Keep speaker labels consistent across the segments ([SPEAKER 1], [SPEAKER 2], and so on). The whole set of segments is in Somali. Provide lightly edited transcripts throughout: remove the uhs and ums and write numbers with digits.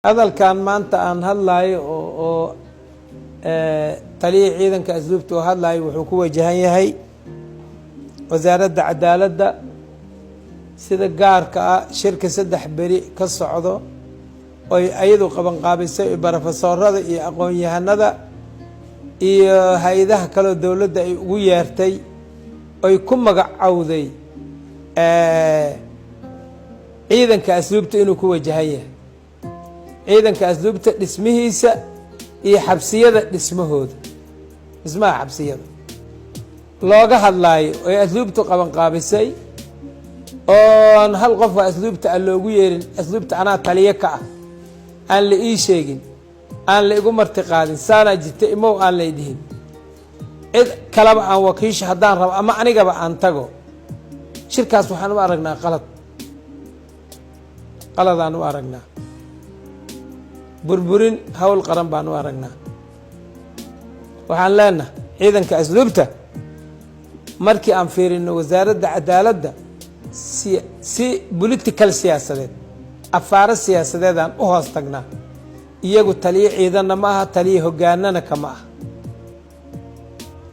[SPEAKER 1] Hadalkan maanta aan hadlaayo oo taliya ciidanka asluubta oo hadlaayo wuxuu ku wajahan yahay Wasaaradda Cadaaladda, sida gaarka ah shirka 3 beri ka socdo oy ayadu qabanqaabisay, barofesoorada iyo aqoon-yahanada iyo hay-adaha kaleo dowladda ay ugu yeertay, oy ku magacowday ciidanka asluubta, inuu ku wajahan yahay ciidanka asluubta dhismihiisa iyo xabsiyada dhismahooda, dhismaha xabsiyada looga hadlaayo oy asluubtu qabanqaabisay, oon hal qofka asluubta aan loogu yeerin. Asluubta anaa taliyo ka ah aan la ii sheegin, aan la igu marti qaadin, saanaa jirta imow aan lay dhihin, cid kaleba aan wakiisha haddaan rabo ama anigaba aan tago. Shirkaas waxaan u aragnaa qalad, qaladaan u aragnaa, burburin hawl qaran baan u aragnaa. Waxaan leenahay ciidanka asluubta, markii aan fiirino Wasaaradda Cadaaladda, si political siyaasadeed, afaaro siyaasadeedaan u hoos tagnaa. Iyagu taliyo ciidanna ma aha, taliyo hogaanana kama aha.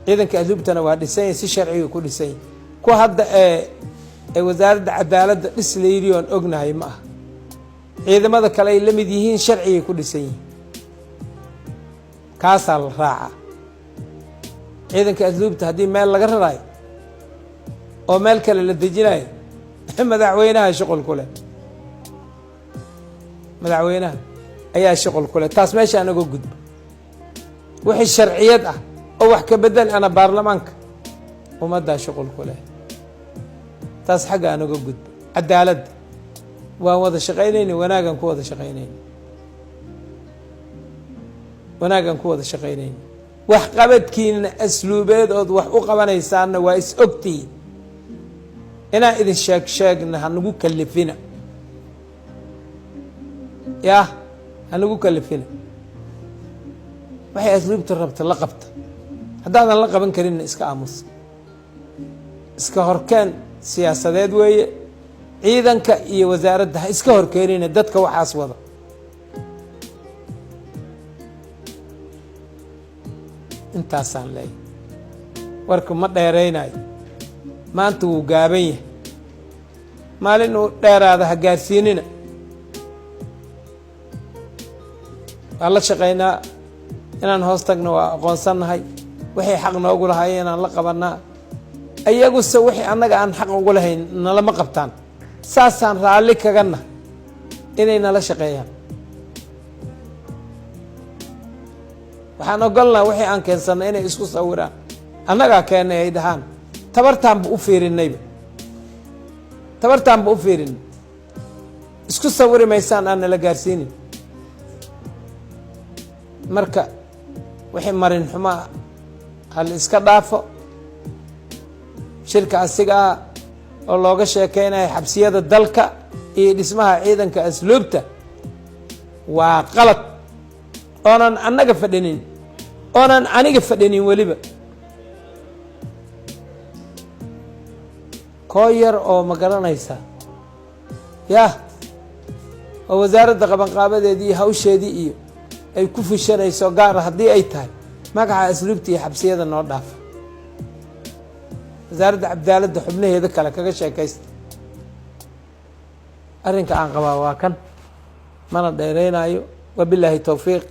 [SPEAKER 1] Ciidanka asluubtana waa dhisanya, si sharciga ku dhisanya. Kuwa hadda ee Wasaaradda Cadaaladda dhis la yidhi oon ognahay ma aha. Ciidamada kale ay la mid yihiin, sharcigay ku dhisan yihiin, kaasaa la raacaa. Ciidanka asluubta haddii meel laga raraayo oo meel kale la dejinayo, madaxweynaha shuqul ku leh, madaxweynaha ayaa shuqul ku leh. Taas meesha anaga gudbo. Wixii sharciyad ah oo wax ka bedel ana baarlamaanka ummaddaa shuqul ku leh. Taas xagga anaga gudbo. Cadaaladda waan wada shaqaynayna, wanaagaan ku wada shaqaynayna, wanaagaan ku wada shaqaynayna. Wax qabadkiina asluubeed ood wax u qabanaysaanna waa is ogtihiin. Inaan idin sheeg sheegna hanagu kalifina, yah, hanagu kalifina. Waxay asluubta rabta la qabta, haddaadan la qaban karinna iska aamusa. Iska horkeen siyaasadeed weeye. Ciidanka iyo wasaaradda ha iska horkeenina dadka waxaas wada. Intaasaan leeyahy, warka ma dheeraynayo. Maanta wuu gaaban yahay, maalin uu dheeraada ha gaarsiinina. Waan la shaqaynaa, inaan hoos tagno waa aqoonsannahay. Waxay xaq noogu lahaayeen inaan la qabanaa, iyaguse wixii annaga aan xaq ugu lahayn nalama qabtaan. Saasaan raalli kagana inay nala shaqeeyaan. Waxaan ogolnaha wixii aan keensannay inay isku sawiraan, annagaa keennay ay dhahaan. Tabartaanba u fiirinayba, tabartaanba u fiirinay. Isku sawiri maysaan aan nala gaarsiinin. Marka wixii marin xumaa hal iska dhaafo. Shirka asiga ah oo looga sheekeynaya xabsiyada dalka iyo dhismaha ciidanka asluubta waa qalad oonan annaga fadhinin, oonan aniga fadhinin. Weliba koo yar oo ma garanaysa yah, oo wasaaradda qabanqaabadeedii iyo hawsheedii iyo ay ku fushanayso gaara haddii ay tahay, magaca asluubta iyo xabsiyada noo dhaafa. Wasaaradda Cadaaladda xubnaheeda kale kaga sheekaysta. Arrinka aan qabaa waa kan, mana dheereynayo. Wabilaahi towfiiq.